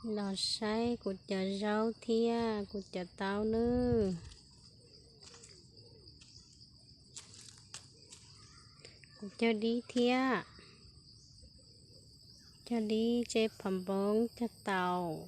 Los saib kuv cov zaub thiab kuv cov taub nawb. Kuv cog dib thiab, cog dib, tseb pham npoob, cog taum.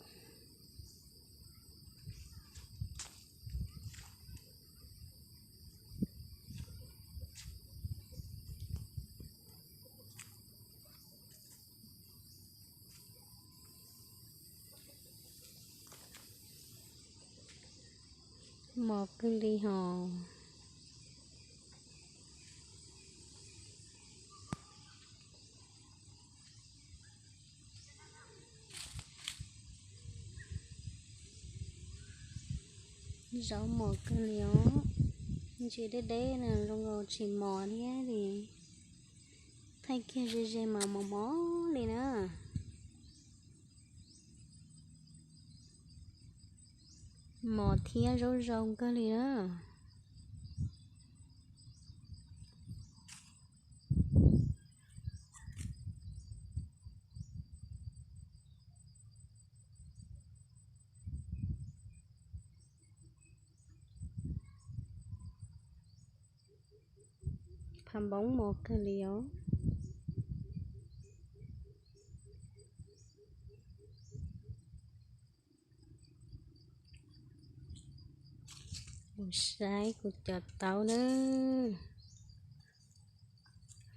Mos kawg li hos. Zaub mos kawg li os. Ntsis deb deb no zoo nkaus tsis mos thiab li. Thaij kiag ze ze mas mos mos li na. Mos thiab zaub zoo kawg li na. Pham npoob mos kawg li os. Mus saib kuv cov taub nawb.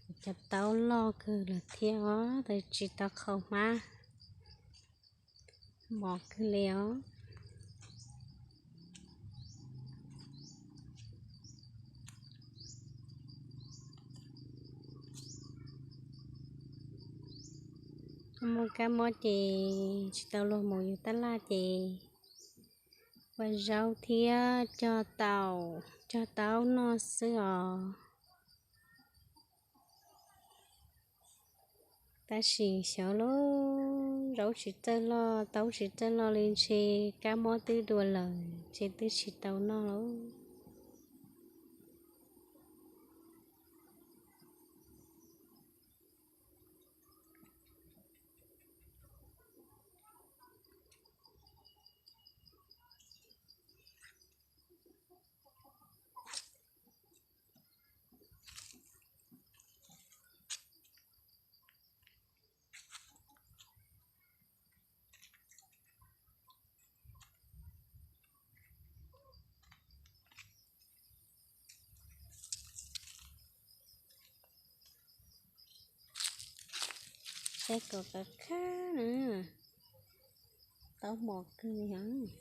Kuv cov taub loj kawg lawm thiab os, tab sis tsis tau qhau hmab. Mos kawg li os. Muaj kab mob ces tsis tau luag mus yug tab laj ces ua zaub thiab cog taum cog taub noj xwb os. Tab sis xyov lauj, zaub tsis txawj loj, taub tsis txawj loj li ntshe kab mob twb dua lawm ntshe twb tsis tau noj lauj. Saib kom qab qab na. Taub mos kawg li os.